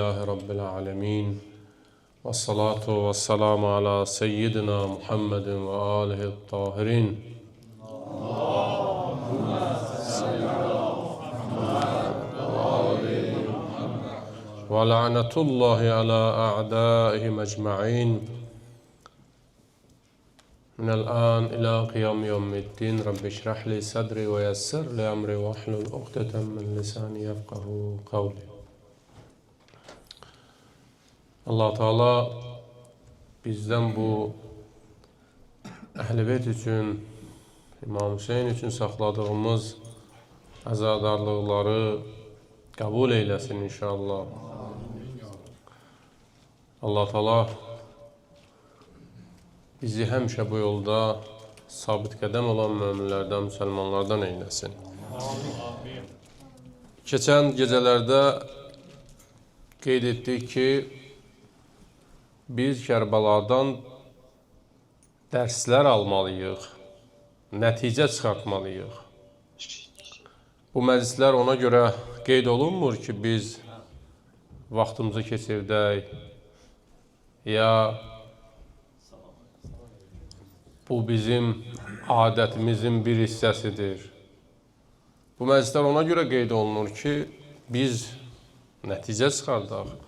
Elhamdülillahi Rabbil alemin. Və salatu və selamu ala seyyidina Muhammedin və alihi tahirin. Allahümme salli ala Muhammed və ali Muhammed. Və la'nətullahi ala a'daihim ecma'in. Minəl-an ila qiyam yevmiddin. Rabbi şrah li sadri və yessir li emri və ahlul uqdeten min lisani yefqahu qavli. Allah Teala bizdən bu Əhl-i Beyt üçün, İmam Hüseyin üçün saxladığımız əzadarlıqları qəbul eyləsin inşallah. Allah Teala bizi həmişə bu yolda sabit qədəm olan möminlərdən, müsəlmanlardan eyləsin. Amin. Keçən gecələrdə qeyd etdik ki, biz Kərbəladan dərslər almalıyıq, nəticə çıxartmalıyıq. Bu məclislər ona görə qeyd olunmur ki, biz vaxtımızı keçirdək ya bu bizim adətimizin bir hissəsidir. Bu məclislər ona görə qeyd olunur ki, biz nəticə çıxardaq.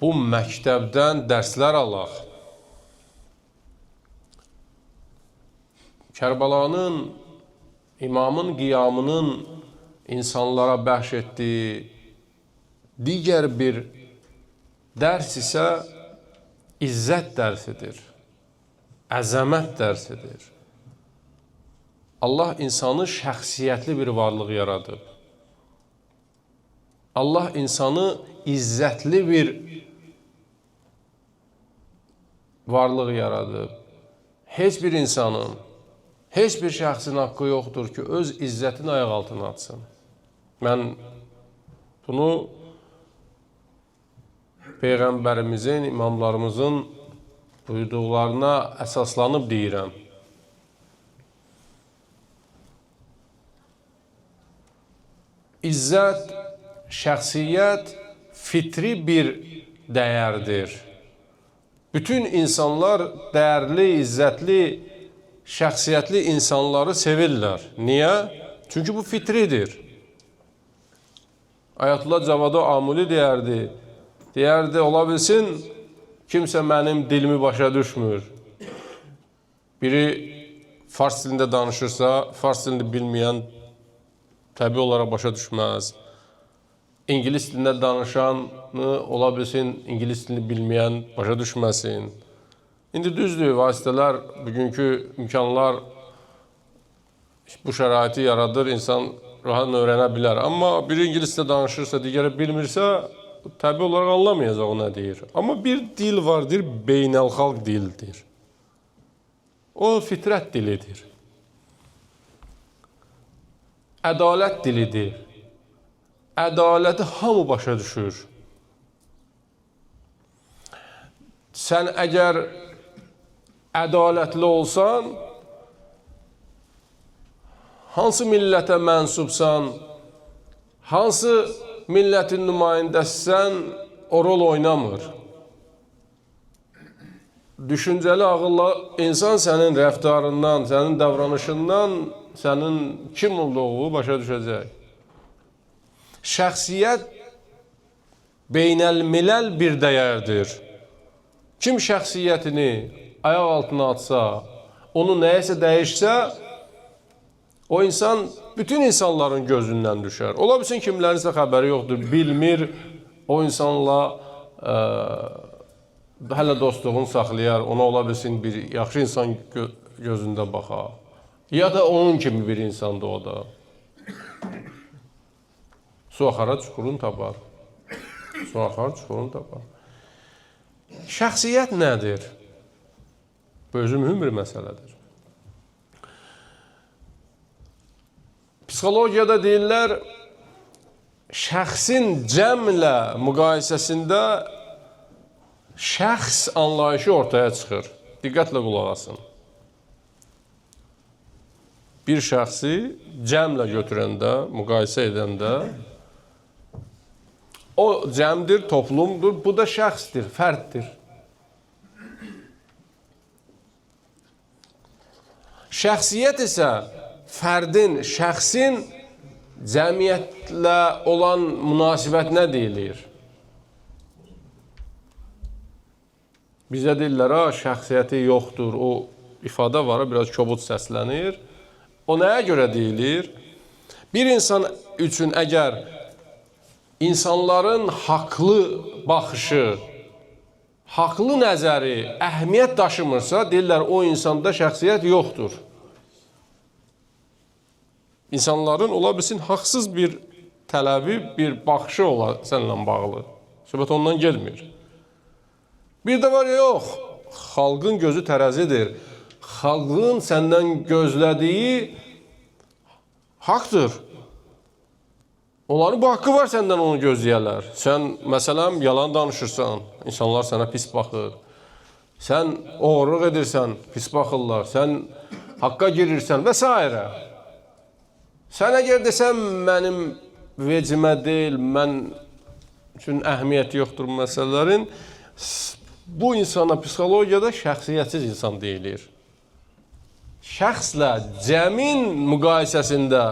Bu məktəbdən dərslər alaq. Kərbəlanın, imamın qiyamının insanlara bəxş etdiyi digər bir dərs isə izzət dərsidir, əzəmət dərsidir. Allah insanı şəxsiyyətli bir varlıq yaradıb. Allah insanı izzətli bir varlıq yaradıb. Heç bir insanın, heç bir şəxsin haqqı yoxdur ki, öz izzətini ayaq altına atsın. Mən bunu Peyğəmbərimizin, imamlarımızın buyurduqlarına əsaslanıb deyirəm. İzzət, şəxsiyyət fitri bir dəyərdir. Bütün insanlar dəyərli, izzətli, şəxsiyyətli insanları sevirlər. Niyə? Çünki bu fitridir. Ayətullah Cavado Amuli deyərdi. Deyərdi, ola bilsin, kimsə mənim dilimi başa düşmür. Biri fars dilində danışırsa, fars dilini bilməyən təbii olaraq başa düşməz. İngilis dilində danışanı ola bilsin, ingilis dilini bilməyən başa düşməsin. İndi düzdür, vasitələr, bugünkü imkanlar bu şəraiti yaradır, insan rahat öyrənə bilər. Amma biri ingilis dilində danışırsa, digəri bilmirsə, təbii olaraq anlamayacaq o nə deyir. Amma bir dil vardır, beynəlxalq dildir. O fitrət dilidir. Ədalət dilidir. Ədaləti hamı başa düşür. Sən əgər ədalətli olsan, hansı millətə mənsubsan, hansı millətin nümayəndəsisən, o rol oynamır. Düşüncəli, ağıllı insan sənin rəftarından, sənin davranışından, sənin kim olduğu başa düşəcək. Şəxsiyyət beynəlmiləl bir dəyərdir. Kim şəxsiyyətini ayaq altına atsa, onu nəyəsə dəyişsə, o insan bütün insanların gözündən düşər. Ola bilsin kimlərinsə xəbəri yoxdur, bilmir, o insanla hələ dostluğunu saxlayar, ona ola bilsin bir yaxşı insan gözündə baxar. Ya da onun kimi bir insandır o da. Su axara çuxurun tapar. Su axar çuxurun tapar. Şəxsiyyət nədir? Bu özü mühüm bir məsələdir. Psixologiyada deyirlər, şəxsin cəmlə müqayisəsində şəxs anlayışı ortaya çıxır. Diqqətlə qulaq asın. Bir şəxsi cəmlə götürəndə, müqayisə edəndə O cəmdir, toplumdur, bu da şəxsdir, fərddir. Şəxsiyyət isə fərdin, şəxsin cəmiyyətlə olan münasibətinə deyilir. Bizə deyirlər, ha, şəxsiyyəti yoxdur, o ifadə var, biraz kobud səslənir. O nəyə görə deyilir? Bir insan üçün əgər insanların haqlı baxışı, haqlı nəzəri əhəmiyyət daşımırsa, deyirlər, o insanda şəxsiyyət yoxdur. İnsanların ola bilsin haqsız bir tələbi, bir baxışı ola sənlə bağlı. Söhbət ondan gelmir. Bir də var ya, yox, xalqın gözü tərəzidir. Xalqın səndən gözlədiyi haqdır. Onların bu haqqı var səndən onu gözləyərlər. Sən, məsələn, yalan danışırsan, insanlar sənə pis baxır. Sən oğurluq edirsən, pis baxırlar. Sən haqqa girirsən və s. Sən əgər desən, mənim vecimə deyil, mən üçün əhəmiyyəti yoxdur bu məsələlərin, bu insana psixologiyada şəxsiyyətsiz insan deyilir. Şəxslə cəmin müqayisəsində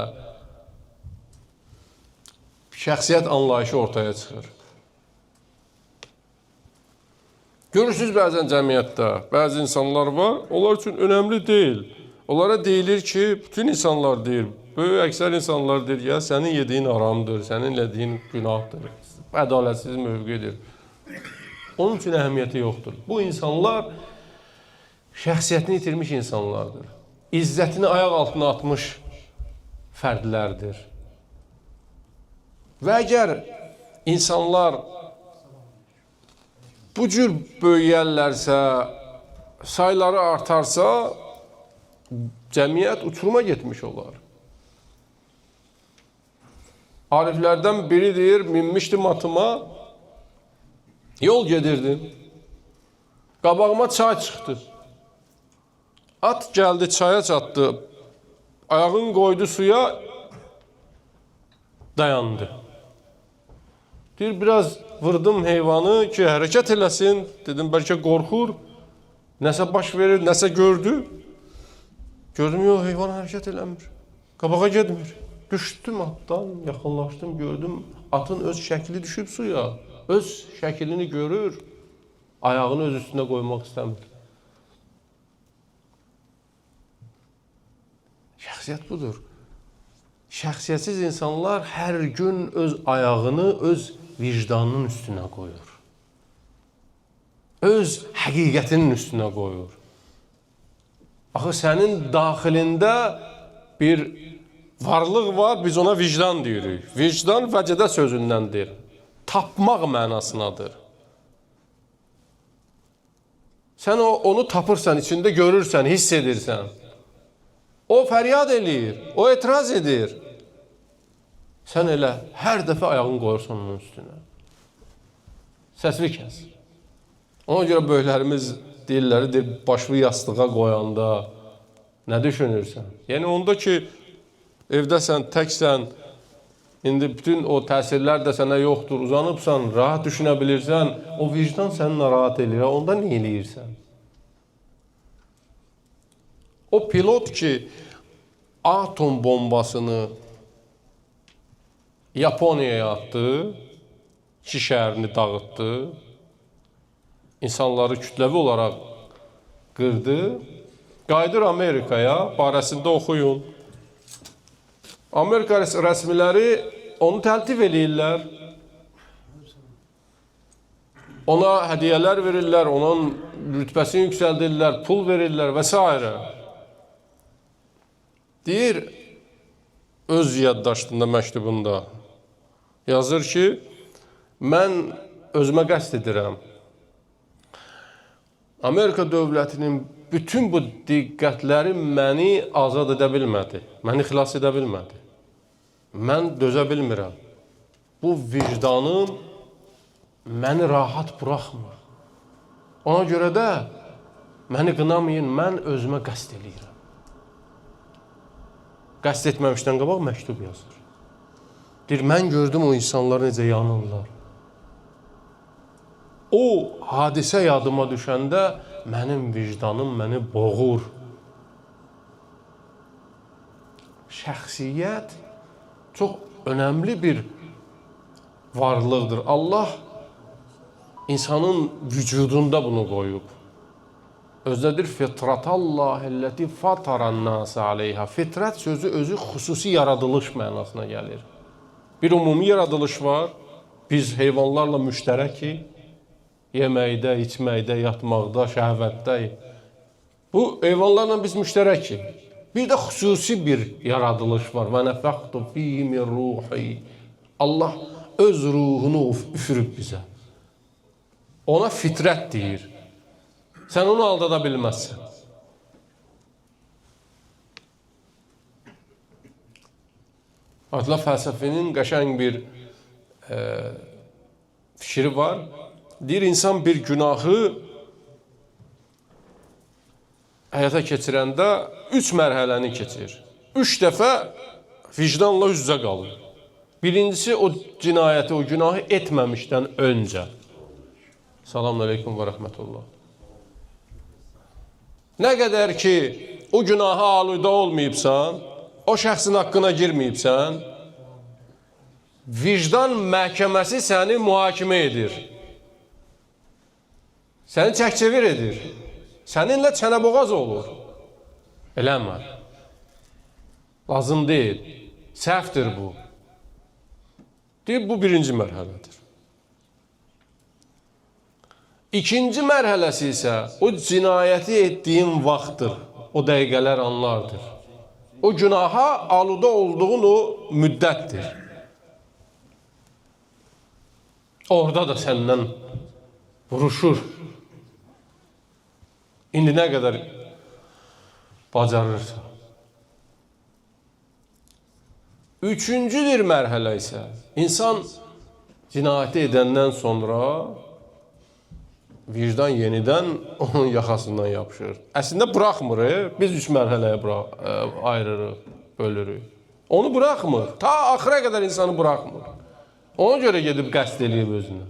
şəxsiyyət anlayışı ortaya çıxır. Görürsünüz bəzən cəmiyyətdə, bəzi insanlar var, onlar üçün önəmli deyil. Onlara deyilir ki, bütün insanlar deyir, böyük əksər insanlar deyir, ya sənin yediyin haramdır, sənin elədiyin günahdır, ədalətsiz mövqedir. Onun üçün əhəmiyyəti yoxdur. Bu insanlar şəxsiyyətini itirmiş insanlardır. İzzətini ayaq altına atmış fərdlərdir. Və əgər insanlar bu cür böyüyərlərsə, sayları artarsa, cəmiyyət uçuruma getmiş olar. Ariflərdən biri deyir, minmişdim atıma, yol gedirdim. Qabağıma çay çıxdı. At gəldi, çaya çatdı. Ayağını qoydu suya, dayandı. Deyir, biraz vurdum heyvanı ki, hərəkət eləsin. Dedim, bəlkə qorxur. Nəsə baş verir, nəsə gördü. Gördüm, yox, heyvan hərəkət eləmir. Qabağa getmir. Düşdüm atdan, yaxınlaşdım, gördüm, atın öz şəkli düşüb suya. Öz şəklini görür, ayağını öz üstünə qoymaq istəmir. Şəxsiyyət budur. Şəxsiyyətsiz insanlar hər gün öz ayağını öz vicdanının üstünə qoyur. Öz həqiqətinin üstünə qoyur. Axı sənin daxilində bir varlıq var, biz ona vicdan deyirik. Vicdan vəcədə sözündəndir. Tapmaq mənasınadır. Sən onu tapırsan, içində görürsən, hiss edirsən. O fəryad eləyir, o etiraz edir. Sən elə hər dəfə ayağını qoyursan onun üstünə. Səsini kəs. Ona görə böyüklərimiz deyirlər, deyir, başını yastığa qoyanda nə düşünürsən? Yəni onda ki, evdəsən, təksən, indi bütün o təsirlər də sənə yoxdur, uzanıbsan, rahat düşünə bilirsən, o vicdan səni narahat eləyir, onda nə eləyirsən? O pilot ki, atom bombasını Yaponiyaya atdı, iki şəhərini dağıtdı, insanları kütləvi olaraq qırdı, qayıdır Amerikaya, barəsində oxuyun. Amerika rəsmiləri onu təltif eləyirlər. Ona hədiyyələr verirlər, onun rütbəsini yüksəldirlər, pul verirlər və s. Deyir, öz yaddaşında, məktubunda yazır ki, mən özümə qəsd edirəm. Amerika dövlətinin bütün bu diqqətləri məni azad edə bilmədi, məni xilas edə bilmədi. Mən dözə bilmirəm. Bu vicdanım məni rahat buraxmır. Ona görə də məni qınamayın, mən özümə qəsd eləyirəm. Qəsd etməmişdən qabaq məktub yazır. Deyir, mən gördüm o insanlar necə yanırlar. O hadisə yadıma düşəndə mənim vicdanım məni boğur. Şəxsiyyət çox önəmli bir varlıqdır. Allah insanın vücudunda bunu qoyub. Özdədir fitratallahi'l-leti fataran-nasa aleyha. Fitrət sözü özü xüsusi yaradılış mənasına gəlir. Bir ümumi yaradılış var. Biz heyvanlarla müştərəkik. Yeməkdə, içməkdə, yatmaqda, şəhvətdə. Bu heyvanlarla biz müştərəkik. Bir də xüsusi bir yaradılış var. Və nəfəxtu fihi min ruhi. Allah öz ruhunu üfürüb bizə. Ona fitrət deyir. Sən onu aldada bilməzsən. Ayətullah Fəlsəfinin qəşəng bir fikri var. Deyir, insan bir günahı həyata keçirəndə 3 mərhələni keçir. 3 dəfə vicdanla üz-üzə qalır. Birincisi, o cinayəti, o günahı etməmişdən öncə. Salam əleykum və rəhmətullah. Nə qədər ki, o günaha aludə olmayıbsan, o şəxsin haqqına girməyibsən, vicdan məhkəməsi səni mühakimə edir. Səni çək-çevir edir. Səninlə çənəboğaz olur. Eləmə. Lazım deyil. Səhvdir bu. Deyir, bu birinci mərhələdir. İkinci mərhələsi isə o cinayəti etdiyin vaxtdır, o dəqiqələr, anlardır. O günaha aluda olduğun o müddətdir. Orada da səndən vuruşur. İndi nə qədər bacarırsa. Üçüncü bir mərhələ isə insan cinayəti edəndən sonra vicdan yenidən onun yaxasından yapışır. Əslində buraxmır, biz üç mərhələyə ayırırıq, bölürük. Onu buraxmır, ta axıra qədər insanı buraxmır. Ona görə gedib qəsd eləyib özünə.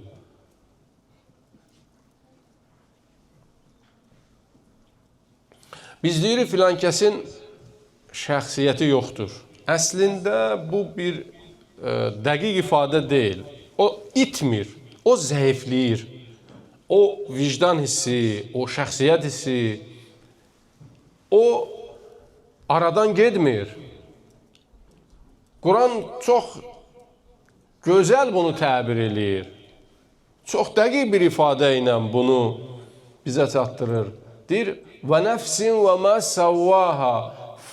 Biz deyirik filan kəsin şəxsiyyəti yoxdur. Əslində bu bir dəqiq ifadə deyil. O itmir, o zəifləyir. O vicdan hissi, o şəxsiyyət hissi, o aradan getmir. Quran çox gözəl bunu təbir eləyir. Çox dəqiq bir ifadə ilə bunu bizə çatdırır. Deyir, və nəfsin və mə səvvəha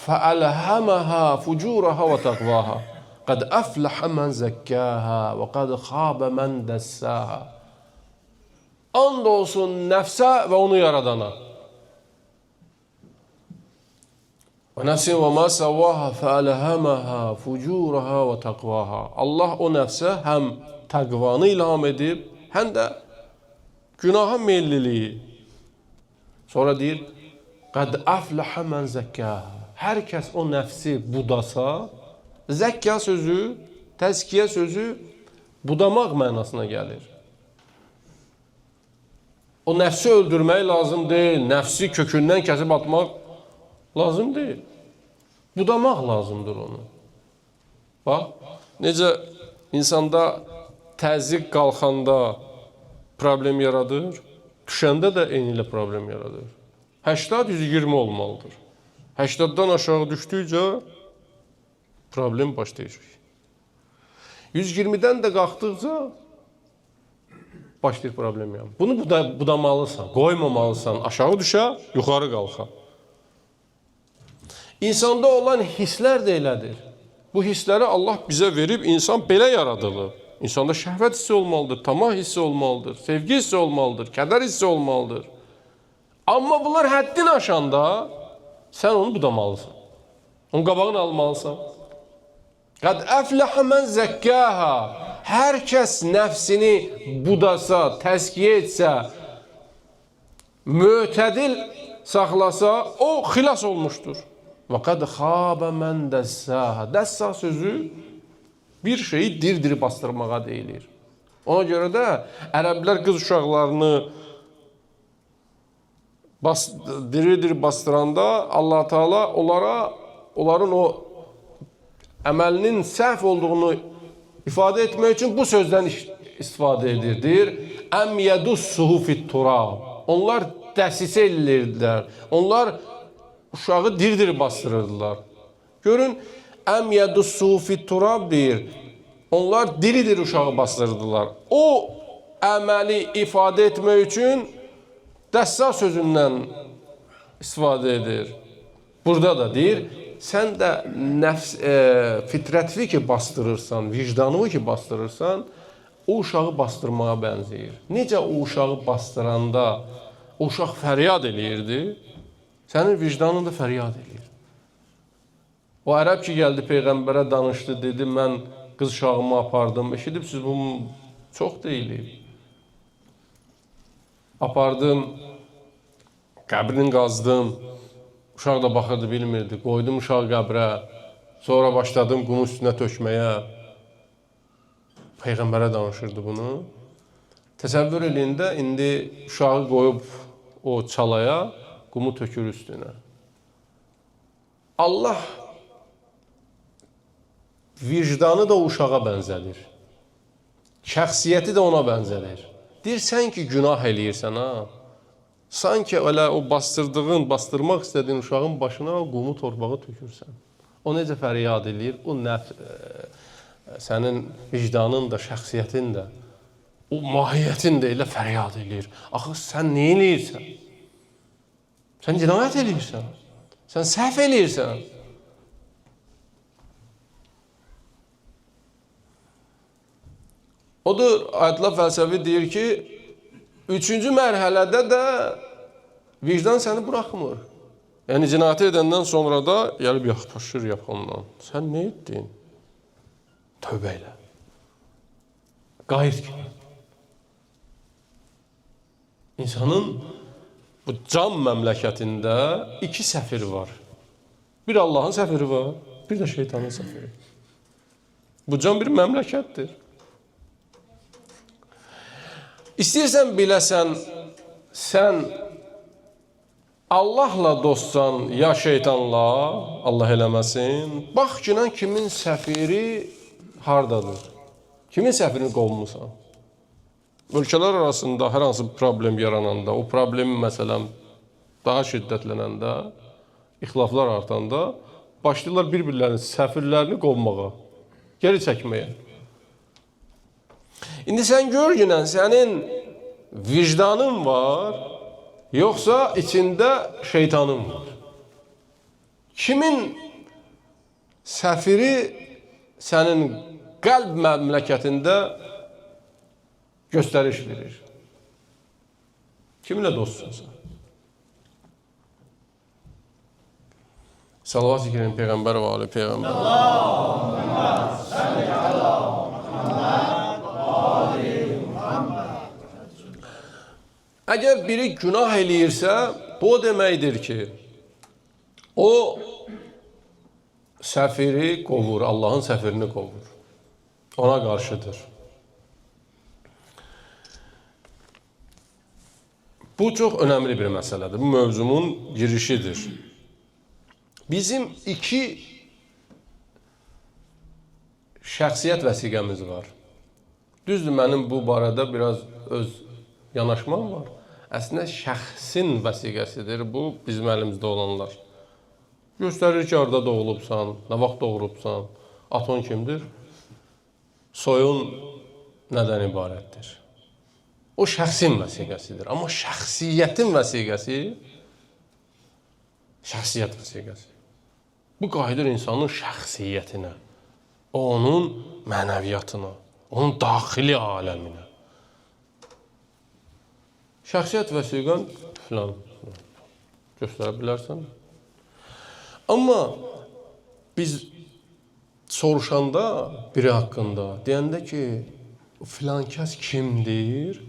fəəlhəməhə fucurəhə və təqvəhə qəd əfləhə mən zəkkəhə və qəd xabə mən dəssəhə. And olsun nəfsə və onu yaradana. Və nəfsin və mə səvvəhə fəəlhəməhə fucurəhə və təqvəhə. Allah o nəfsə həm təqvanı ilham edib, həm də günaha meyilliliyi. Sonra deyir, qəd əfləhə mən zəkkəhə. Hər kəs o nəfsi budasa, zəkkə sözü, təzkiyə sözü budamaq mənasına gəlir. O nəfsi öldürmək lazım deyil, nəfsi kökündən kəsib atmaq lazım deyil. Budamaq lazımdır onu. Bax, necə insanda təzyiq qalxanda problem yaradır, düşəndə də eyni ilə problem yaradır. 80-120 olmalıdır. 80-dan aşağı düşdükcə problem başlayacaq. 120-dən də qalxdıqca başlayır problem yaranır. Bunu budamalısan, qoymamalısan. Aşağı düşə, yuxarı qalxa. İnsanda olan hisslər də elədir. Bu hissləri Allah bizə verib, insan belə yaradılıb. İnsanda şəhvət hissi olmalıdır, tamah hissi olmalıdır, sevgi hissi olmalıdır, kədər hissi olmalıdır. Amma bunlar həddini aşanda sən onu budamalısan. Onun qabağını almalısan. Qəd əfləhə mən zəkkəha. Hər kəs nəfsini budasa, təzkiyə etsə, mötədil saxlasa, o xilas olmuşdur. Və qəd xabə mən dəssaha. Dəssa sözü bir şeyi dir-dir bastırmağa deyilir. Ona görə də ərəblər qız uşaqlarını diri-diri bastıranda Allah Teala onların o əməlinin səhv olduğunu ifadə etmək üçün bu sözdən istifadə edir. Deyir, Əm yədussuhu fit-turab. Onlar dəsisə edirdilər. Onlar uşağı diri-diri bastırırdılar. Görün, Əm yədussuhu fit-turab deyir. Onlar diri-diri uşağı bastırırdılar. O əməli ifadə etmək üçün dəssa sözündən istifadə edir. Burada da deyir, sən də nəfs, fitrətvi ki bastırırsan, vicdanı ki bastırırsan, o uşağı bastırmağa bənzəyir. Necə o uşağı bastıranda o uşaq fəryad eləyirdi, sənin vicdanın da fəryad eləyir. O ərəb ki gəldi Peyğəmbərə danışdı, dedi, mən qız uşağımı apardım. Eşidibsiz, bu çox deyilib. Apardım, qəbrini qazdım. Uşaq da baxırdı, bilmirdi. Qoydum uşağı qəbrə. Sonra başladım qumu üstünə tökməyə. Peyğəmbərə danışırdı bunu. Təsəvvür eləyin də, indi uşağı qoyub o çalaya, qumu tökür üstünə. Allah vicdanı da uşağa bənzədir. Şəxsiyyəti də ona bənzədir. Deyir, sən ki günah eləyirsən, ha. Sanki elə o bastırdığın, bastırmaq istədiyin uşağın başına o qumu, torpağı tökürsən. O necə fəryad eləyir? O sənin vicdanın da, şəxsiyyətin də, o mahiyyətin də elə fəryad eləyir. Axı sən nə eləyirsən? Sən cinayət eləyirsən. Sən səhv eləyirsən. Odur, Ayətullah Fəlsəvi deyir ki, üçüncü mərhələdə də vicdan səni buraxmır. Yəni, cinayəti edəndən sonra da gəlib yaxlaşır yaxından. Sən nə etdin? Tövbə elə. Qayıt ki. İnsanın bu can məmləkətində iki səfir var. Bir Allahın səfiri var, bir də şeytanın səfiri. Bu can bir məmləkətdir. İstəyirsən biləsən, sən Allahla dostsan ya şeytanla, Allah eləməsin, bax ki, kimin səfiri hardadır? Kimin səfirini qovmusan? Ölkələr arasında hər hansı bir problem yarananda, o problemi məsələn daha şiddətlənəndə, ixtilaflar artanda başlayırlar bir-birlərinin səfirlərini qovmağa, geri çəkməyə. İndi sən gör ki, sənin vicdanın var, yoxsa içində şeytanın var. Kimin səfiri sənin qəlb məmləkətində göstəriş verir? Kiminlə dostsun sən? Salavat zikrin Peyğəmbər və ali Peyğəmbər. Allahümme salli ala Muhammed və ali Muhammed. Əgər biri günah eləyirsə, bu o deməkdir ki, o səfiri qovur, Allahın səfirini qovur. Ona qarşıdır. Bu çox önəmli bir məsələdir. Bu mövzumun girişidir. Bizim iki şəxsiyyət vəsiqəmiz var. Düzdür, mənim bu barədə biraz öz yanaşmam var. Əslində, şəxsin vəsiqəsidir bu, bizim əlimizdə olanlar. Göstərir ki, harada doğulubsan, nə vaxt doğulubsan, aton kimdir, soyun nədən ibarətdir. O şəxsin vəsiqəsidir. Amma şəxsiyyətin vəsiqəsi, şəxsiyyət vəsiqəsi. Bu qayıdır insanın şəxsiyyətinə, onun mənəviyyatına, onun daxili aləminə. Şəxsiyyət vəsiqən filan göstərə bilərsən. Amma biz soruşanda biri haqqında, deyəndə ki, filan kəs kimdir,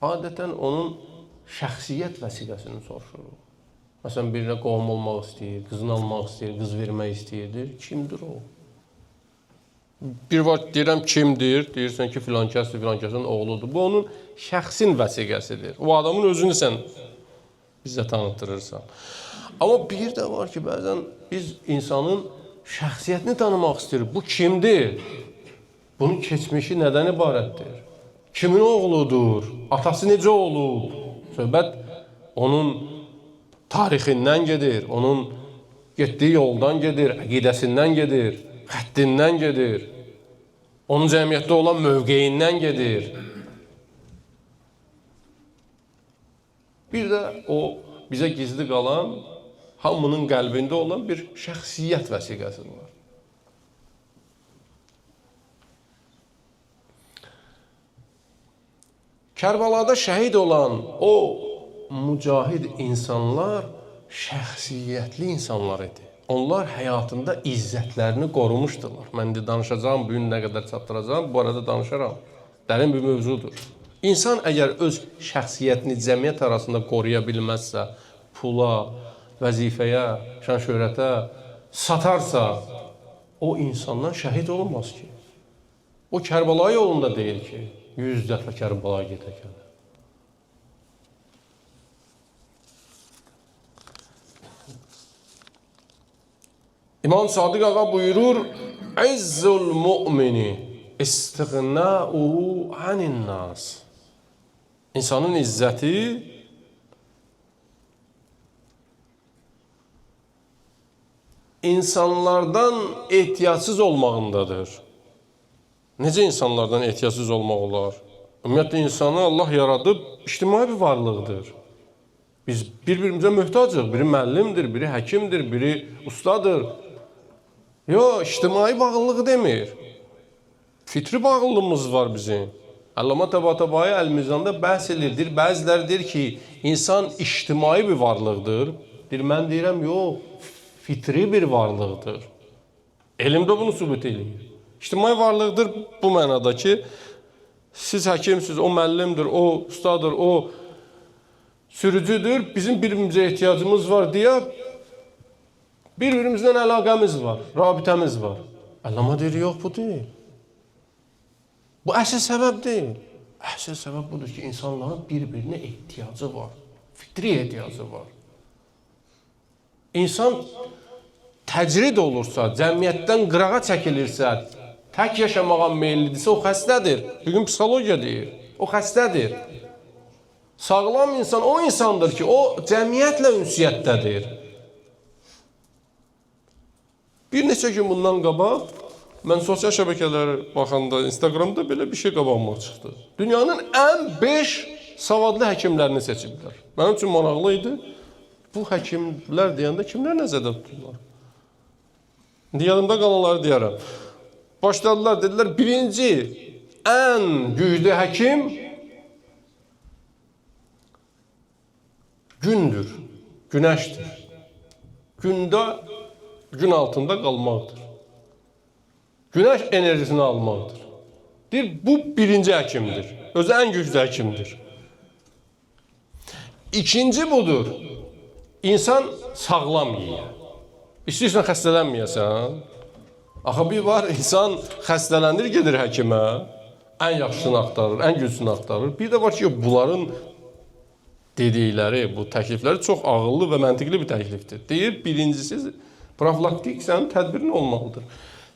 adətən onun şəxsiyyət vəsiqəsini soruşuruq. Məsələn, birinə qohum olmaq istəyir, qızını almaq istəyir, qız vermək istəyir. Kimdir o? Bir var deyirəm kimdir? Deyirsən ki, filan kəsdir, filan kəsin oğludur. Bu onun şəxsin vəsiqəsidir. O adamın özünü sən bizə tanıtdırırsan. Amma bir də var ki, bəzən biz insanın şəxsiyyətini tanımaq istəyirik. Bu kimdir? Bunun keçmişi nədən ibarətdir? Kimin oğludur? Atası necə olub? Söhbət onun tarixindən gedir, onun getdiyi yoldan gedir, əqidəsindən gedir, xəttindən gedir, onun cəmiyyətdə olan mövqeyindən gedir. Bir də o bizə gizli qalan, hamının qəlbində olan bir şəxsiyyət vəsiqəsi var. Kərbəlada şəhid olan o mücahid insanlar şəxsiyyətli insanlar idi. Onlar həyatında izzətlərini qorumuşdular. Mən indi danışacağım, bu gün nə qədər çatdıracağım, bu arada danışaram. Dərin bir mövzudur. İnsan əgər öz şəxsiyyətini cəmiyyət arasında qoruya bilməzsə, pula, vəzifəyə, şan-şöhrətə satarsa, o insandan şəhid olmaz ki. O Kərbəla yolunda deyil ki, 100 dəfə Kərbalaya gedə gələ. İmam Sadiq ağa buyurur, İzzul mu'mini istiğna'uhu anin nas. İnsanın izzəti insanlardan ehtiyacsız olmağındadır. Necə insanlardan ehtiyacsız olmaq olar? Ümumiyyətlə, insanı Allah yaradıb ictimai bir varlıqdır. Biz bir-birimizə möhtacıq. Biri müəllimdir, biri həkimdir, biri ustadır. Yox, ictimai bağlılıq demir. Fitri bağlılığımız var bizim. Əllamə Təbatabai Əl-Mizanda bəhs edir. Deyir, bəziləri deyir ki, insan ictimai bir varlıqdır. Deyir, mən deyirəm, yox, fitri bir varlıqdır. Elm də bunu sübut eləyir. İctimai varlıqdır bu mənada ki, siz həkimsiniz, o müəllimdir, o ustadır, o sürücüdür, bizim bir-birimizə ehtiyacımız var deyə bir-birimizdən əlaqəmiz var, rabitəmiz var. Əllamə deyir, yox, bu deyil. Bu əsl səbəb deyil. Əsl səbəb budur ki, insanların bir-birinə ehtiyacı var, fitri ehtiyacı var. İnsan təcrid olursa, cəmiyyətdən qırağa çəkilirsə, tək yaşamağa meyillidirsə, o xəstədir. Bugün psixologiya deyir, o xəstədir. Sağlam insan o insandır ki, o cəmiyyətlə ünsiyyətdədir. Bir neçə gün bundan qabaq, mən sosial şəbəkələrə baxanda, Instagramda belə bir şey qabağıma çıxdı. Dünyanın ən 5 savadlı həkimlərini seçiblər. Mənim üçün maraqlı idi. Bu həkimlər deyəndə kimlər nəzərdə tuturlar? İndi yanımda qalanları deyərəm. Başladılar, dedilər, birinci ən güclü həkim gündür, günəşdir. Gündə, gün altında qalmaqdır. Günəş enerjisini almaqdır. Deyir, bu birinci həkimdir. Özü ən güclü həkimdir. İkinci budur. İnsan sağlam yiyə. İstəyirsən xəstələnməyəsən. Axı bir var, insan xəstələnir, gedir həkimə. Ən yaxşısını axtarır, ən güclüsünü axtarır. Bir də var ki, bunların dedikləri, bu təklifləri çox ağıllı və məntiqli bir təklifdir. Deyir, birincisi, profilaktik sənin tədbirin olmalıdır.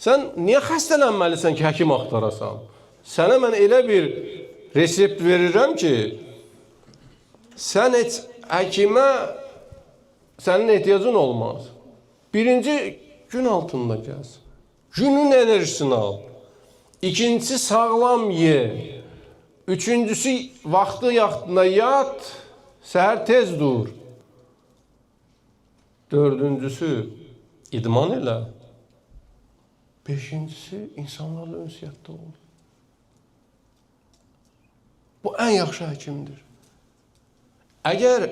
Sən niyə xəstələnməlisən ki, həkim axtarasan? Sənə mən elə bir resept verirəm ki, sən heç həkimə sənin ehtiyacın olmaz. Birinci, gün altında gəz. Günün enerjisini al. İkincisi, sağlam ye. Üçüncüsü, vaxtı yaxtında yat, səhər tez dur. Dördüncüsü, idman elə. Beşincisi, insanlarla ünsiyyətdə ol. Bu ən yaxşı həkimdir. Əgər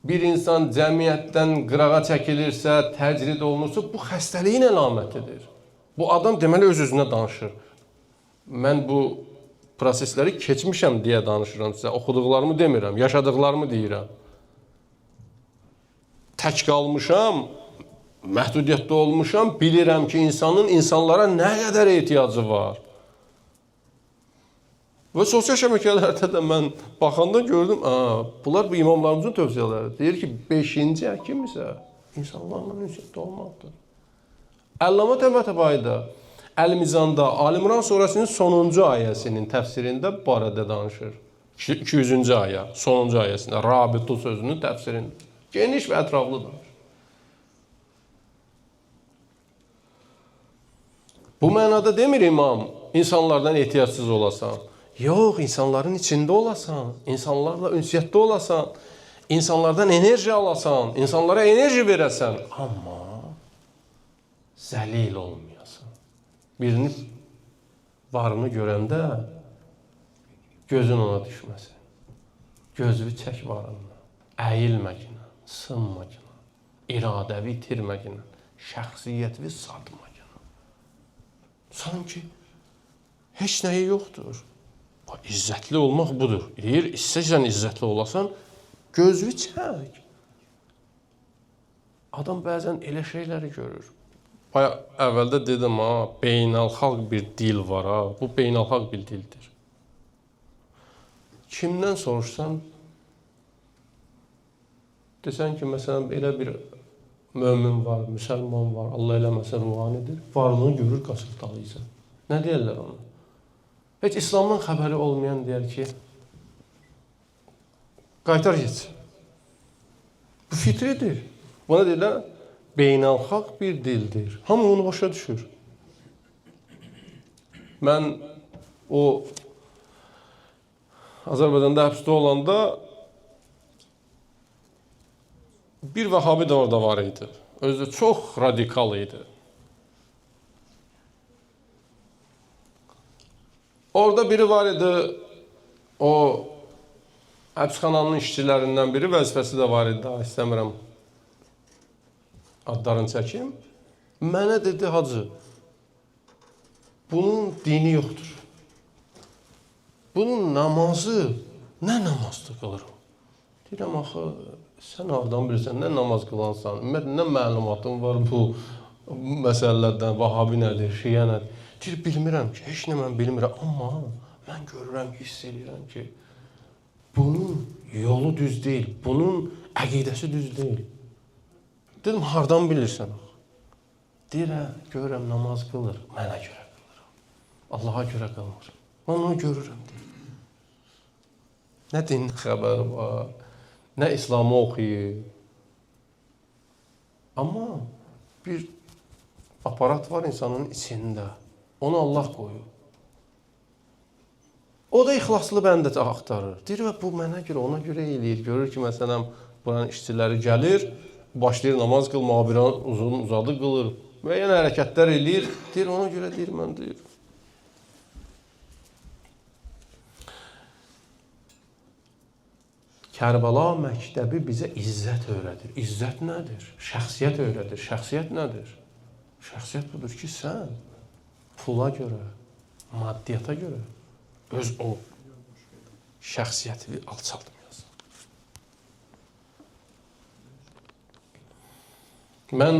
bir insan cəmiyyətdən qırağa çəkilirsə, təcrid olunursa, bu xəstəliyin əlamətidir. Bu adam deməli öz-özünə danışır. Mən bu prosesləri keçmişəm deyə danışıram sizə. Oxuduqlarımı demirəm, yaşadıqlarımı deyirəm. Tək qalmışam, məhdudiyyətdə olmuşam, bilirəm ki, insanın insanlara nə qədər ehtiyacı var. Və sosial şəbəkələrdə də mən baxanda gördüm, bunlar bu imamlarımızın tövsiyələri. Deyir ki, 5-ci həkim isə insanlarla ünsiyyətdə olmaqdır. Əllamə Təbətəbai da Əl-Mizanda Ali İmran surəsinin sonuncu ayəsinin təfsirində bu barədə danışır. 200-cü ayə, sonuncu ayəsində Rabitu sözünün təfsirində. Geniş və ətraflı danışır. Bu mənada demir imam, insanlardan ehtiyacsız olasan. Yox, insanların içində olasan, insanlarla ünsiyyətdə olasan, insanlardan enerji alasan, insanlara enerji verəsən. Amma zəlil olmayasan. Birini varını görəndə gözün ona düşməsin. Gözünü çək varından, əyilməginə, sınmaginə, iradəvi itirməginə, şəxsiyyətvi satmaginə. Sanki heç nəyi yoxdur. İzzətli olmaq budur. Deyir, istəsən izzətli olasan, gözünü çək. Adam bəzən elə şeyləri görür. Bayaq əvvəldə dedim, ha, beynəlxalq bir dil var, ha. Bu beynəlxalq bir dildir. Kimdən soruşsan, desən ki, məsələn, elə bir mömin var, müsəlman var, Allah eləməsə ruhanidir, varlığını görür, qaçır dalıysa. Nə deyirlər ona? Heç İslamdan xəbəri olmayan deyər ki, qaytar geç. Bu fitridir. Buna deyirlər, beynəlxalq bir dildir. Hamı onu başa düşür. Mən o Azərbaycanda həbsdə olanda bir Vəhabi də orada var idi. Özü də çox radikal idi. Orada biri var idi, o həbsxananın işçilərindən biri, vəzifəsi də var idi, daha istəmirəm adlarını çəkim. Mənə dedi, hacı, bunun dini yoxdur. Bunun namazı, nə namazdır qılır o? Deyirəm, axı, sən hardan bilirsən, nə namaz qılansan, ümumiyyətlə, nə məlumatın var bu məsələlərdən, Vahabi nədir, şiə nədir? Deyir, bilmirəm ki, heç nə mən bilmirəm, amma mən görürəm, hiss eləyirəm ki, bunun yolu düz deyil, bunun əqidəsi düz deyil. Dedim, hardan bilirsən axı? Deyir, hə, görürəm, namaz qılır, mənə görə qılır, Allaha görə qılmır. Mən onu görürəm, deyir. Nə dinin xəbəri var, nə İslamı oxuyur. Amma bir aparat var insanın içində. Onu Allah qoyur. O da ixlaslı bəndə axtarır. Deyir, bu mənə görə, ona görə eləyir. Görür ki, məsələn, buranın işçiləri gəlir, başlayır namaz qılmağa, bir an uzun uzadı qılır. Müəyyən hərəkətlər eləyir. Deyir, ona görə deyir, mən deyir. Kərbəla məktəbi bizə izzət öyrədir. İzzət nədir? Şəxsiyyət öyrədir. Şəxsiyyət nədir? Şəxsiyyət budur ki, sən pula görə, maddiyyata görə öz o şəxsiyyətini alçaltmayasan. Mən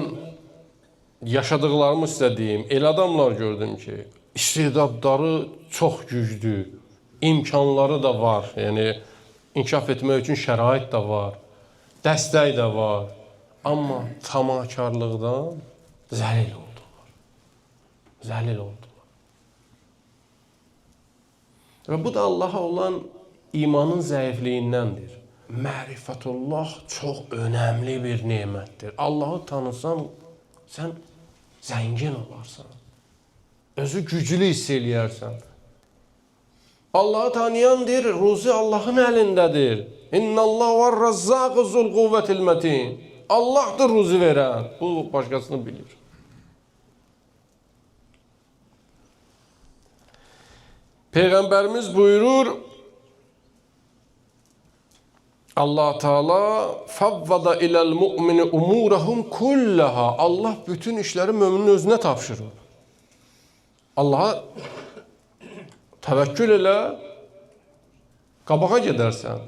yaşadıqlarımı sizə deyim, elə adamlar gördüm ki, istedadları çox güclü, imkanları da var, yəni inkişaf etmək üçün şərait də var, dəstək də var, amma tamakarlıqdan zəlil oldular. Zəlil oldular. Və bu da Allaha olan imanın zəifliyindəndir. Mərifətullah çox önəmli bir nemətdir. Allahı tanısan, sən zəngin olarsan. Özü güclü hiss eləyərsən. Allahı tanıyan deyir, ruzi Allahın əlindədir. İnnallahu var-razzaqu zul quvvetil mətin. Allahdır ruzi verən. Bu başqasını bilir. Peyğəmbərimiz buyurur, Allah Teala favvada iləl mu'mini umurahum kullaha. Allah bütün işləri müminin özünə tapşırır. Allaha təvəkkül elə, qabağa gedərsən.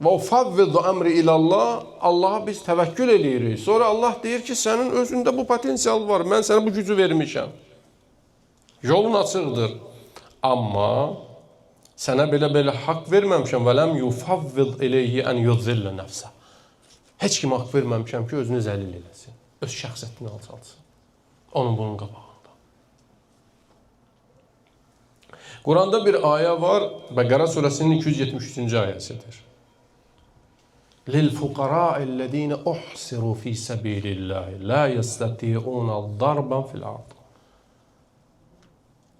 Və ufavvidu əmri ilallah, Allaha biz təvəkkül eləyirik. Sonra Allah deyir ki, sənin özündə bu potensial var, mən sənə bu gücü vermişəm. Yolun açıqdır. Amma sənə belə-belə haqq verməmişəm. Və ləm yufavvid ileyhi ən yuzillə nəfsə. Heç kimə haqq verməmişəm ki, özünü zəlil eləsin. Öz şəxsiyyətini alçaltsın. Onun bunun qabağında. Quranda bir ayə var, Bəqərə surəsinin 273-cü ayəsidir. لِلْفُقَرَاءِ الَّذ۪ينَ اُحْسِرُوا ف۪ي سَب۪يلِ اللّٰهِ لَا يَسْتَطِيعُونَ ضَرْبًا فِي الْأَرْضِ.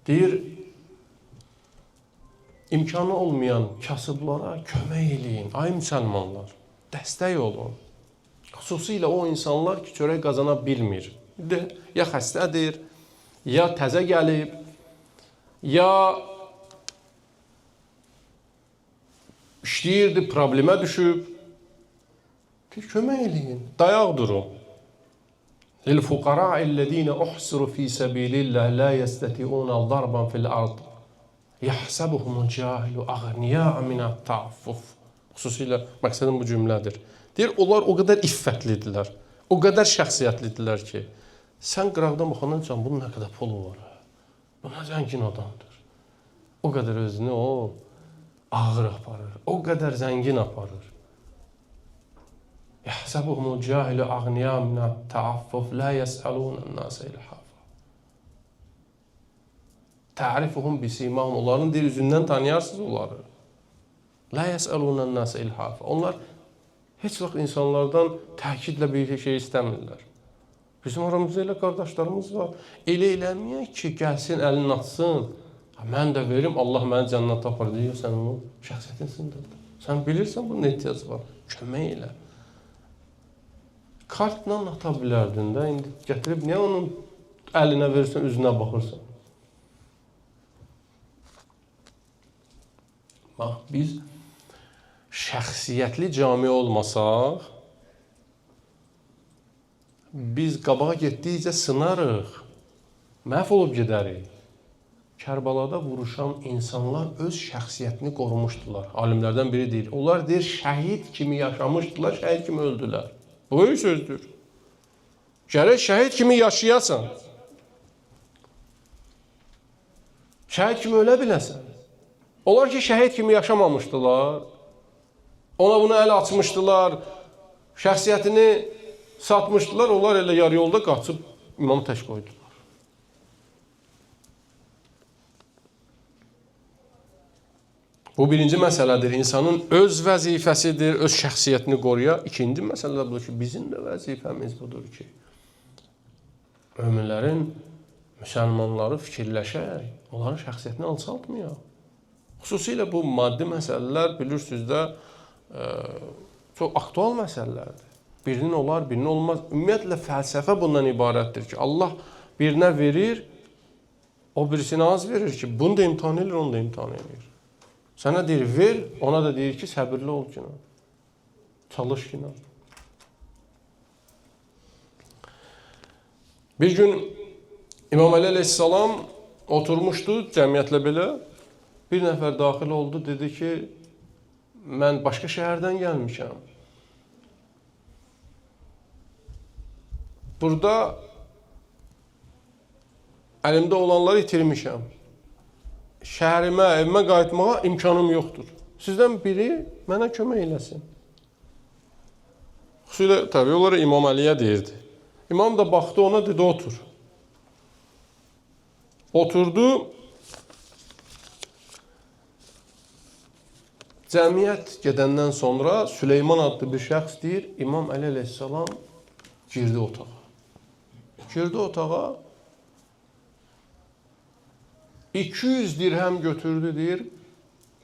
Deyir, imkanı olmayan kasıblara kömək eləyin. Ay müsəlmanlar, dəstək olun. Xüsusilə o insanlar ki, çörək qazana bilmir. Ya xəstədir, ya təzə gəlib, ya işləyirdi, problemə düşüb. Deyir, kömək eləyin, dayaq durun. لِلْفُقَرَاءِ الَّذ۪ينَ اُحْسِرُوا ف۪ي سَب۪يلِ اللّٰهِ لَا يَسْتَطِيعُونَ ضَرْبًا فِي الْأَرْضِ يَحْسَبُهُمُ الْجَاهِلُ أَغْنِيَاءَ مِنَ التَّعَفُّفِ. Xüsusilə məqsədim bu cümlədir. Deyir, onlar o qədər iffətlidirlər, o qədər şəxsiyyətlidirlər ki, sən qıraqdan baxandan üçün bunun nə qədər pulu var, bu nə zəngin adamdır. O qədər özünü o ağır aparır, o qədər zəngin aparır. يَحْسَبُهُمُ الْجَاهِلُ أَغْنِيَاءَ مِنَ التَّعَفُّفِ لَا يَسْأَلُونَ النَّاسَ إِلْحَافًا. Tərifuhum bisimahum. Onların dil üzündən tanıyarsınız onları. La yəsəlunən nəsə ilhafa. Onlar heç vaxt insanlardan təkidlə bir şey istəmirlər. Bizim aramızda elə qardaşlarımız var. Elə eləməyək ki, gəlsin, əlini atsın. Mən də verim, Allah məni cənnətə apar. Deyir, sən onun şəxsiyyətini sındırdın. Sən bilirsən bunun ehtiyacı var. Kömək elə. Kartla ata bilərdin də. İndi gətirib niyə onun əlinə verirsən, üzünə baxırsan? Bax, biz şəxsiyyətli cami olmasaq, biz qabağa getdikcə sınarıq, məhv olub gedərik. Kərbalada vuruşan insanlar öz şəxsiyyətini qorumuşdular. Alimlərdən biri deyir, onlar deyir, şəhid kimi yaşamışdılar, şəhid kimi öldülər. Bu böyük sözdür. Gərək şəhid kimi yaşayasan, şəhid kimi ölə biləsən. Onlar ki, şəhid kimi yaşamamışdılar, ona bunu əl açmışdılar, şəxsiyyətini satmışdılar, onlar elə yarı yolda qaçıb imamı tək qoydular. Bu birinci məsələdir. İnsanın öz vəzifəsidir, öz şəxsiyyətini qoruya. İkinci məsələ budur ki, bizim də vəzifəmiz budur ki, möminlərin, müsəlmanları fikirləşək, onların şəxsiyyətini alçaltmayaq. Xüsusilə bu maddi məsələlər, bilirsiniz də, çox aktual məsələlərdir. Birinin olar, birinin olmaz. Ümumiyyətlə, fəlsəfə bundan ibarətdir ki, Allah birinə verir, o birisinə az verir ki, bunu da imtahan edir, onu da imtahan edir. Sənə deyir, ver, ona da deyir ki, səbirli ol ki, çalış ki. Bir gün İmam Əli əleyhissalam oturmuşdu cəmiyyətlə belə. Bir nəfər daxil oldu, dedi ki, mən başqa şəhərdən gəlmişəm. Burada əlimdə olanları itirmişəm. Şəhərimə, evimə qayıtmağa imkanım yoxdur. Sizdən biri mənə kömək eləsin. Xüsusilə, təbii olaraq İmam Əliyə deyirdi. İmam da baxdı ona, dedi, otur. Oturdu. Cəmiyyət gedəndən sonra Süleyman adlı bir şəxs deyir, İmam Əli əleyhissalam girdi otağa. Girdi otağa, 200 dirhəm götürdü, deyir,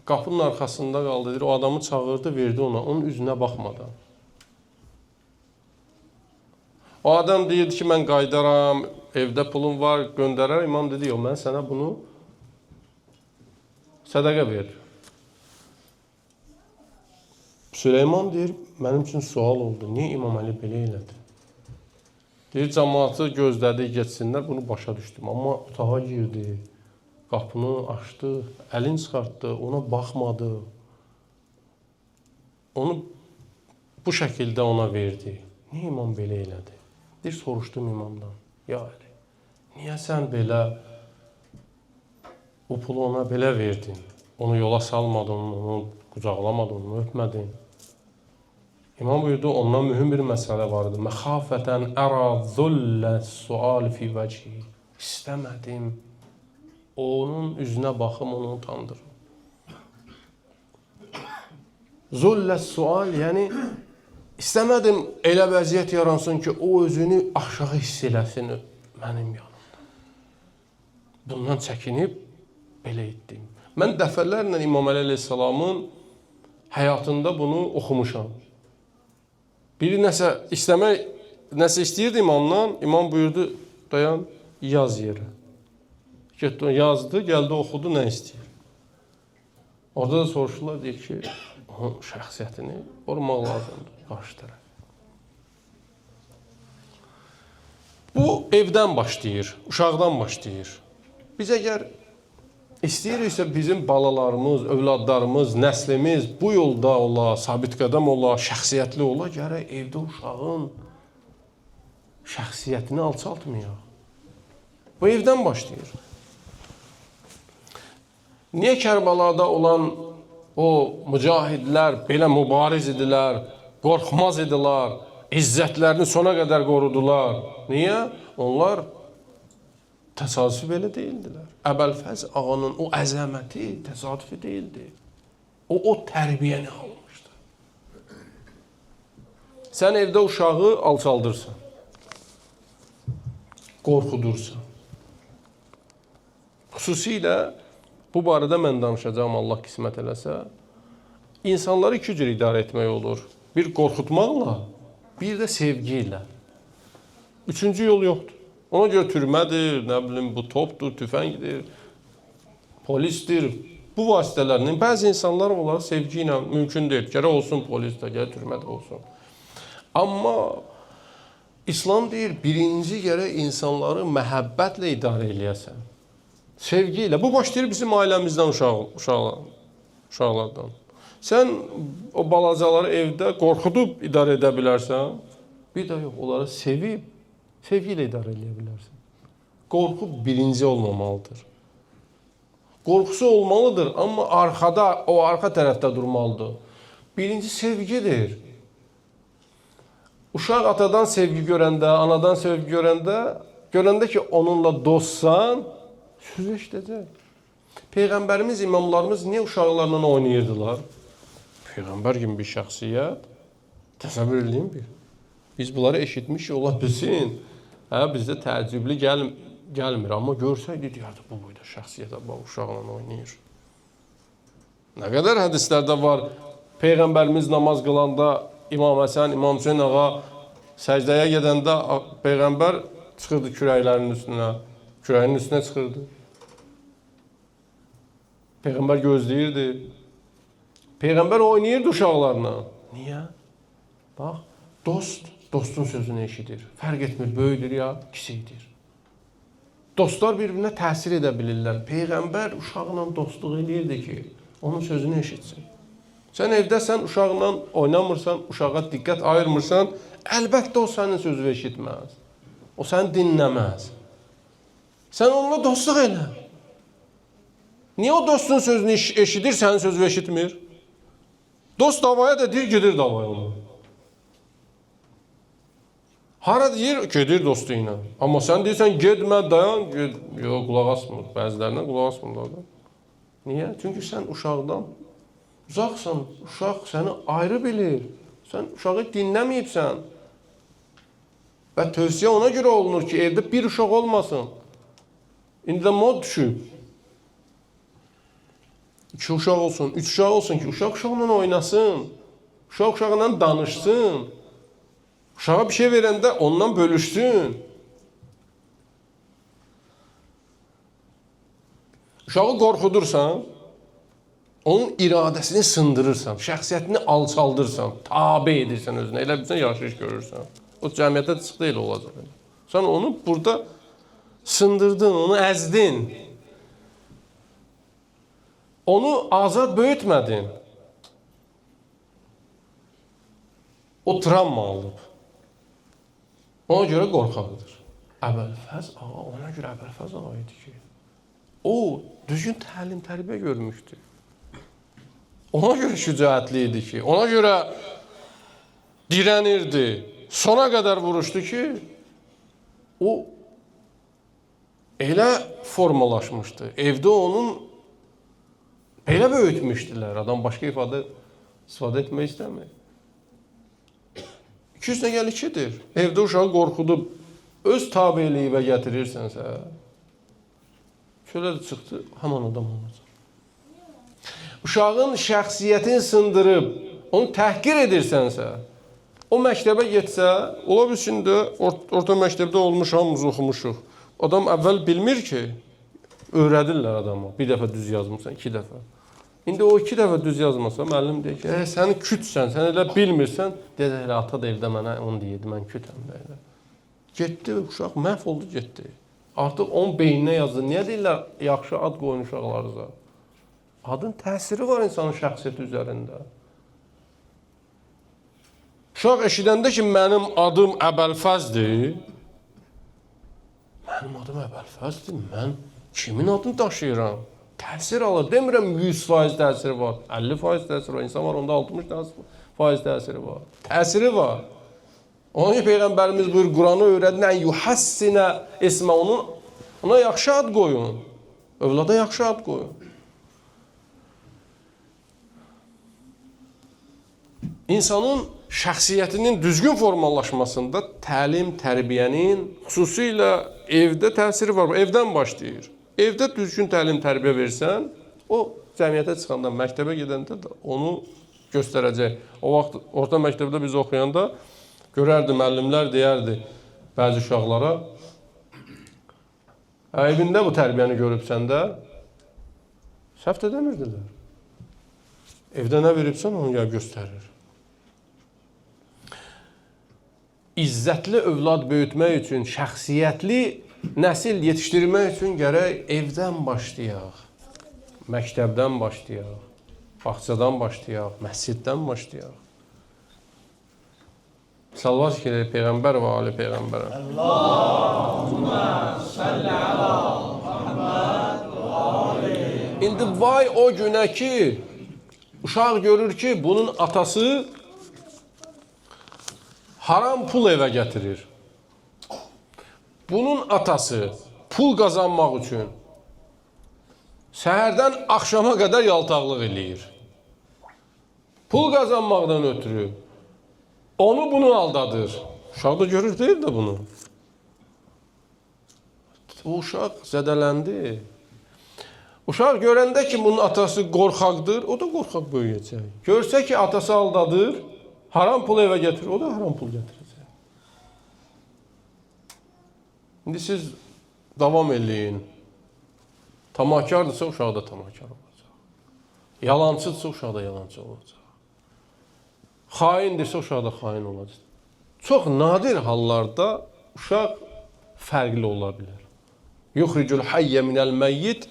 qapının arxasında qaldı, deyir, o adamı çağırdı, verdi ona, onun üzünə baxmadan. O adam deyirdi ki, mən qaydaram, evdə pulum var, göndərər. İmam dedi, yox, mən sənə bunu sədəqə verir. Süleyman deyir, mənim üçün sual oldu, niyə İmam Əli belə elədi? Deyir, cəmaatı gözlədi, getsinlər, bunu başa düşdüm. Amma otağa girdi, qapını açdı, əlini çıxartdı, ona baxmadı. Onu bu şəkildə ona verdi. Niyə imam belə elədi? Deyir, soruşdum imamdan. Ya Əli, niyə sən belə o pulu ona belə verdin? Onu yola salmadın, onu qucaqlamadın, onu öpmədin. İmam buyurdu, ondan mühüm bir məsələ vardı. Məxafətən əra zullə sual fi vəchi. İstəmədim. Onun üzünə baxım, onu utandırım. Zullə sual, yəni istəmədim elə vəziyyət yaransın ki, o özünü aşağı hiss eləsin mənim yanımda. Bundan çəkinib belə etdim. Mən dəfələrlə İmam Əli əleyhissalamın həyatında bunu oxumuşam. Biri nəsə istəmək, nəsə istəyirdi imamdan, imam buyurdu, dayan, yaz yerə. Getdi, yazdı, gəldi, oxudu, nə istəyir. Orada da soruşurlar, deyir ki, onun şəxsiyyətini qorumaq lazımdır qarşı tərəf. Bu evdən başlayır, uşaqdan başlayır. Biz əgər istəyiriksə bizim balalarımız, övladlarımız, nəslimiz bu yolda ola, sabit qədəm ola, şəxsiyyətli ola, gərək evdə uşağın şəxsiyyətini alçaltmayaq. Bu evdən başlayır. Niyə Kərbəlada olan o mücahidlər belə mübariz idilər, qorxmaz idilər, izzətlərini sona qədər qorudular? Niyə? Onlar təsadüfi belə deyildilər. Əbəlfəz ağanın o əzəməti təsadüfi deyildi. O tərbiyəni almışdı. Sən evdə uşağı alçaldırsan, qorxudursan. Xüsusilə bu barədə mən danışacağım, Allah qismət eləsə. İnsanları iki cür idarə etmək olur. Bir qorxutmaqla, bir də sevgi ilə. Üçüncü yol yoxdur. Ona görə türmədir, nə bilim, bu topdur, tüfəngdir, polisdir. Bu vasitələrlə bəzi insanlar onlara sevgi ilə mümkün deyil. Gərək olsun polis də, gərək türmə də olsun. Amma İslam deyir, birinci gərək insanları məhəbbətlə idarə eləyəsən. Sevgi ilə. Bu başlayır bizim ailəmizdən, uşaqlardan. Sən o balacaları evdə qorxudub idarə edə bilərsən. Bir də yox, onları sevib, sevgi ilə idarə eləyə bilərsən. Qorxu birinci olmamalıdır. Qorxusu olmalıdır, amma arxada, o arxa tərəfdə durmalıdır. Birinci sevgidir. Uşaq atadan sevgi görəndə, anadan sevgi görəndə, görəndə ki, onunla dostsan, sözü eşidəcək. Peyğəmbərimiz, imamlarımız niyə uşaqlarla oynayırdılar? Peyğəmbər kimi bir şəxsiyyət, təsəvvür edin bir. Biz bunları eşitmişik, ola bilsin. Hə, bizdə təəccüblü gəlmir. Amma görsəydi, deyərdi, bu boyda şəxsiyyətə bax, uşaqla oynayır. Nə qədər hədislərdə var, Peyğəmbərimiz namaz qılanda İmam Həsən, İmam Hüseyn ağa səcdəyə gedəndə Peyğəmbər çıxırdı kürəklərinin üstünə, kürəyinin üstünə çıxırdı. Peyğəmbər gözləyirdi. Peyğəmbər oynayırdı uşaqlarla. Niyə? Bax, dost, dostun sözünü eşidir. Fərq etmir, böyükdür ya, kiçikdir. Dostlar bir-birinə təsir edə bilirlər. Peyğəmbər uşaqla dostluq eləyirdi ki, onun sözünü eşitsin. Sən evdəsən, uşaqla oynamırsan, uşağa diqqət ayırmırsan, əlbəttə o sənin sözünü eşitməz. O səni dinləməz. Sən onunla dostluq elə. Niyə o dostun sözünü eşidir, sənin sözünü eşitmir? Dost davaya da deyir, gedir davaya onu. Hara deyir, gedir dostu ilə. Amma sən deyirsən, getmə, dayan, get. Yox, qulaq asmır. Bəzilərinə qulaq asmırlar da. Niyə? Çünki sən uşaqdan uzaqsan. Uşaq səni ayrı bilir. Sən uşağı dinləməyibsən. Və tövsiyə ona görə olunur ki, evdə bir uşaq olmasın. İndi də mod düşüb. 2 uşaq olsun, 3 uşaq olsun ki, uşaq uşaqla oynasın. Uşaq uşaqla danışsın. Uşağa bir şey verəndə ondan bölüşsün. Uşağı qorxudursan, onun iradəsini sındırırsan, şəxsiyyətini alçaldırsan, tabe edirsən özünə, elə bilsən yaxşı iş görürsən. O cəmiyyətə çıxdı elə olacaq. Sən onu burada sındırdın, onu əzdin. Onu azad böyütmədin. O travma alıb. Ona görə qorxaqdır. Əbülfəz ağa ona görə Əbülfəz ağa idi ki, o düzgün təlim tərbiyə görmüşdü. Ona görə şücaətli idi ki, ona görə dirənirdi. Sona qədər vuruşdu ki, o elə formalaşmışdı. Evdə onun elə böyütmüşdülər. Adam başqa ifadə istifadə etmək istəmir. 2 üstünə gəl 2-dir. Evdə uşağı qorxudub öz tabeliyivə gətirirsənsə, çölə də çıxdı, həman adam olacaq. Uşağın şəxsiyyətini sındırıb, onu təhqir edirsənsə, o məktəbə getsə, ola bilsin də orta məktəbdə olmuş, hamımız oxumuşuq. Adam əvvəl bilmir ki, öyrədirlər adama. Bir dəfə düz yazmısan, 2 dəfə. İndi o 2 dəfə düz yazmasa, müəllim deyir ki, sən kütsən, sən elə bilmirsən. Deyir, elə ata da evdə mənə onu deyirdi, mən kütəm də elə. Getdi, uşaq məhv oldu, getdi. Artıq onun beyninə yazdı. Niyə deyirlər, yaxşı ad qoyun uşaqlarınıza? Adın təsiri var insanın şəxsiyyəti üzərində. Uşaq eşidəndə ki, mənim adım Əbəlfəzdir, mənim adım Əbəlfəzdir, mən kimin adını daşıyıram? Təsir alır. Demirəm 100% təsiri var, 50% təsiri var. İnsan var, onda 60% təsiri var. Təsiri var. Ona ki, Peyğəmbərimiz buyur, Quranı öyrədin, ən yuhassinə esmə, ona yaxşı ad qoyun. Övlada yaxşı ad qoyun. İnsanın şəxsiyyətinin düzgün formalaşmasında təlim, tərbiyənin xüsusilə evdə təsiri var. Evdən başlayır. Evdə düzgün təlim, tərbiyə versən, o cəmiyyətə çıxanda, məktəbə gedəndə də onu göstərəcək. O vaxt orta məktəbdə biz oxuyanda görərdi, müəllimlər deyərdi bəzi uşaqlara, evində bu tərbiyəni görübsən də, səhv də demirdilər. Evdə nə veribsən, onu gəlib göstərir. İzzətli övlad böyütmək üçün, şəxsiyyətli nəsil yetişdirmək üçün gərək evdən başlayaq, məktəbdən başlayaq, bağçadan başlayaq, məsciddən başlayaq. Salvat ki, Peyğəmbər və ali Peyğəmbərə. Allahümmə salli ala Muhammed və ali. İndi vay o günə ki, uşaq görür ki, bunun atası haram pul evə gətirir. Bunun atası pul qazanmaq üçün səhərdən axşama qədər yaltaqlıq eləyir. Pul qazanmaqdan ötürü onu bunu aldadır. Uşaq da görür deyil də bunu. O uşaq zədələndi. Uşaq görəndə ki, bunun atası qorxaqdır, o da qorxaq böyüyəcək. Görsə ki, atası aldadır, haram pul evə gətirir, o da haram pul gətirəcək. İndi siz davam eləyin. Tamakardırsa, uşaq da tamakar olacaq. Yalancıdırsa, uşaq da yalancı olacaq. Xaindirsə, uşaq da xain olacaq. Çox nadir hallarda uşaq fərqli ola bilər. Yuxricul hayyə minəl məyyit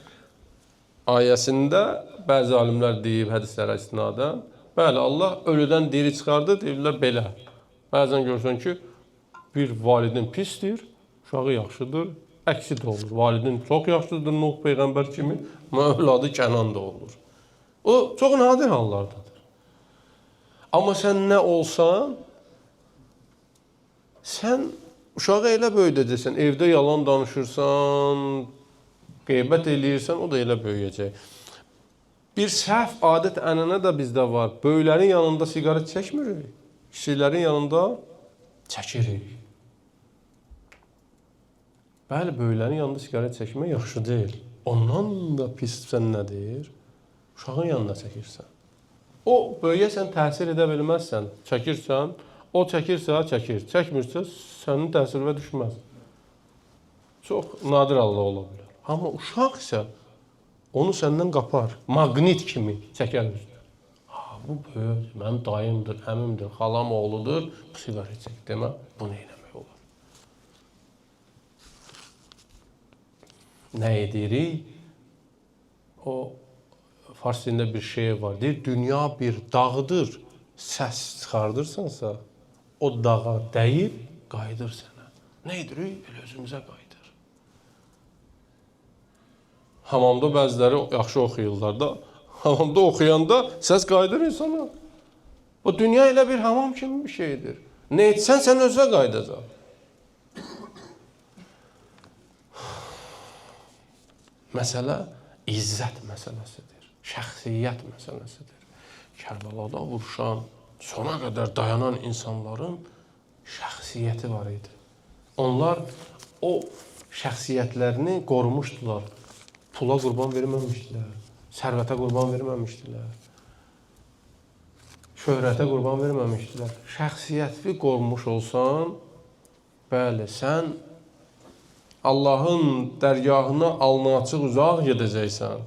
ayəsində bəzi alimlər deyib hədislərə istinadən, bəli, Allah ölüdən diri çıxardı, deyirlər belə. Bəzən görürsən ki, bir validin pisdir, uşağı yaxşıdır, əksi də olur. Validin çox yaxşıdır, Nuh Peyğəmbər kimi, amma övladı Kənan da olur. O, çox nadir hallardadır. Amma sən nə olsan, sən uşağı elə böyüdəcəksən, evdə yalan danışırsan, qeybət eləyirsən, o da elə böyüyəcək. Bir səhv adət ənənə də bizdə var. Böyüklərin yanında siqaret çəkmirik, kiçiklərin yanında çəkirik. Bəli, böyüklərin yanında siqaret çəkmək yaxşı deyil. Ondan da pis sən nədir? Uşağın yanında çəkirsən. O, böyüyə sən təsir edə bilməzsən. Çəkirsən, o çəkirsə çəkir, çəkmirsə sənin təsirinə düşməz. Çox nadir halda ola bilər. Amma uşaq isə onu səndən qapar, maqnit kimi çəkər üzünə. Ha, bu böyük, mənim dayımdır, əmimdir, xalam oğludur, bu siqaret çək demə, bunu eləmək olar. Nə edirik? O, fars dilində bir şey var, deyir, dünya bir dağdır, səs çıxardırsansa, o dağa dəyib qayıdır sənə. Nə edirik? Elə özümüzə qayıdır. Hamamda bəziləri yaxşı oxuyurlar da. Hamamda oxuyanda səs qayıdır insana. Bu dünya elə bir hamam kimi bir şeydir. Nə etsən sən özünə qayıdacaq. Məsələ izzət məsələsidir. Şəxsiyyət məsələsidir. Kərbəlada vuruşan, sona qədər dayanan insanların şəxsiyyəti var idi. Onlar o şəxsiyyətlərini qorumuşdular. Pula qurban verməmişdilər, sərvətə qurban verməmişdilər, şöhrətə qurban verməmişdilər. Şəxsiyyəti qorumuş olsan, bəli, sən Allahın dərgahına alnı açıq uzaq gedəcəksən.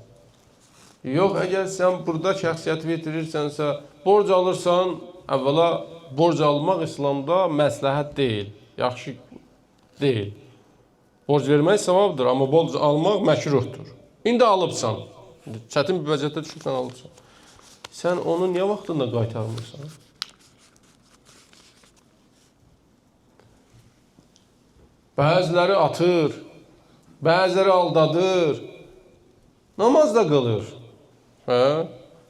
Yox, əgər sən burada şəxsiyyəti itirirsənsə, borc alırsan, əvvəla borc almaq İslamda məsləhət deyil, yaxşı deyil. Borc vermək savabdır, amma borc almaq məkruhdur. İndi alıbsan, çətin bir vəziyyətdə düşübsən, alıbsan. Sən onu niyə vaxtında qaytarmırsan? Bəziləri atır, bəziləri aldadır, namaz da qılır. Hə?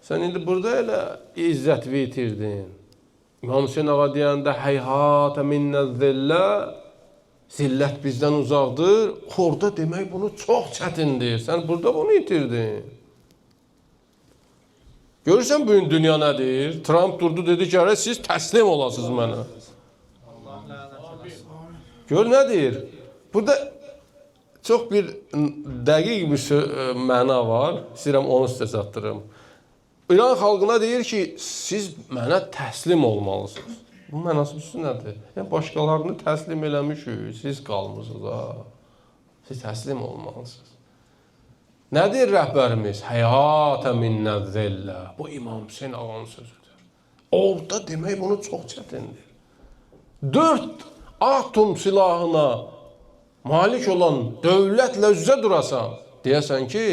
Sən indi burada elə izzəti itirdin. İmam Hüseyin ağa deyəndə heyhatə minnə zillə, zillət bizdən uzaqdır. Orada demək bunu çox çətindir. Sən burada bunu itirdin. Görürsən bugün dünya nədir? Trump durdu dedi ki, "Ərə, siz təslim olasınız mənə." Gör nə deyir? Burada çox bir dəqiq bir məna var. İstəyirəm onu sizə çatdırım. İran xalqına deyir ki, siz mənə təslim olmalısınız. Bu mənası nədir? Yəni başqalarını təslim eləmişik, siz qalmısınız ha. Siz təslim olmalısınız. Nə deyir rəhbərimiz? Həyatə minnə zillə. Bu İmam Hüseyin ağanın sözüdür. Orada demək bunu çox çətindir. 4 atom silahına malik olan dövlətlə üzə durasan, deyəsən ki,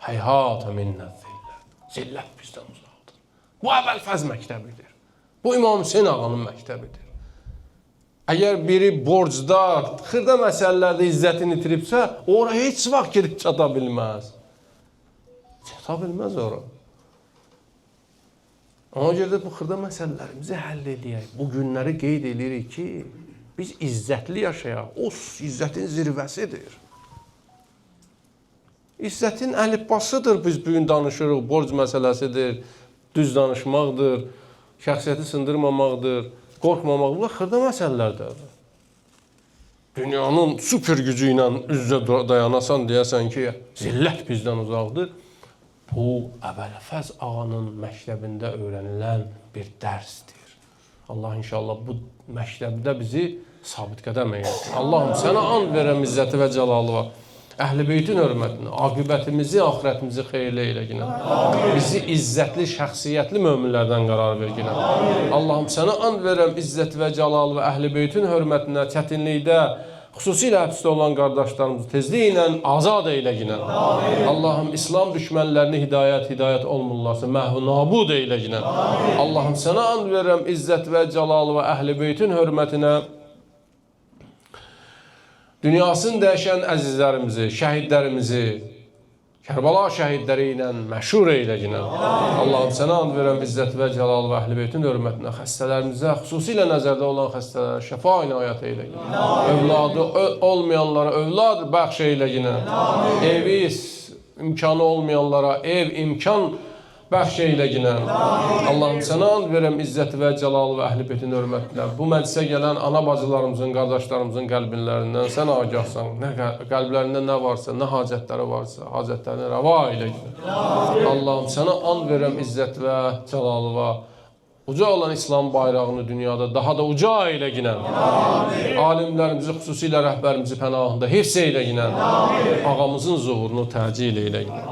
həyatə minnə zillə. Zillət bizdən uzaqdır. Bu Əbəlfəz məktəbidir. Bu İmam Hüseyin ağanın məktəbidir. Əgər biri borcda, xırda məsələlərdə izzətini itiribsə, ora heç vaxt gedib çata bilməz. Çata bilməz ora. Ona görə də bu xırda məsələlərimizi həll eləyək. Bu günləri qeyd eləyirik ki, biz izzətli yaşayaq. O izzətin zirvəsidir. İzzətin əlifbasıdır biz bugün danışırıq. Borc məsələsidir, düz danışmaqdır, şəxsiyyəti sındırmamaqdır, qorxmamaq. Bunlar xırda məsələlərdir. Dünyanın super gücü ilə üz-üzə dayanasan, deyəsən ki, zillət bizdən uzaqdır. Bu, Əbəlfəz ağanın məktəbində öyrənilən bir dərsdir. Allah inşallah bu məktəbdə bizi sabit qədəm eyləsin. Allahım sənə and verəm izzəti və cəlalı var. Əhl-i beytin hörmətinə, aqibətimizi, axirətimizi xeyirli eyləginə. Bizi izzətli, şəxsiyyətli möminlərdən qərar verginə. Allahım sənə and verəm izzət və cəlalı və əhl-i beytin hörmətinə, çətinlikdə, xüsusilə həbsdə olan qardaşlarımızı tezliklə azad eyləginə. Allahım İslam düşmənlərini hidayət olmurlarsa məhv nabud eyləginə. Allahım sənə and verəm izzət və cəlalı və əhl-i beytin hörmətinə, dünyasını dəyişən əzizlərimizi, şəhidlərimizi, Kərbəla şəhidləri ilə məşhur eyləginə. Allahım sənə and verəm izzət və cəlal və əhl-i beytin hörmətinə, xəstələrimizə, xüsusilə nəzərdə olan xəstələrə şəfa inayət eyləginə. Övladı olmayanlara övlad bəxş eyləginə. Evi imkanı olmayanlara ev imkan bəxş eyləginə. Allahım sənə and verəm izzət və cəlal və əhl-i beytin hörmətinə. Bu məclisə gələn ana bacılarımızın, qardaşlarımızın qəlbinlərindən sən agahsan. Nə qəlblərində nə varsa, nə hacətləri varsa, hacətlərini rəva eyləginə. Allahım sənə and verəm izzət və cəlal və uca olan İslam bayrağını dünyada daha da uca eyləginə. Alimlərimizi, xüsusilə rəhbərimizi pənahında hifz eyləginə. Ağamızın zuhurunu təcil eyləginə.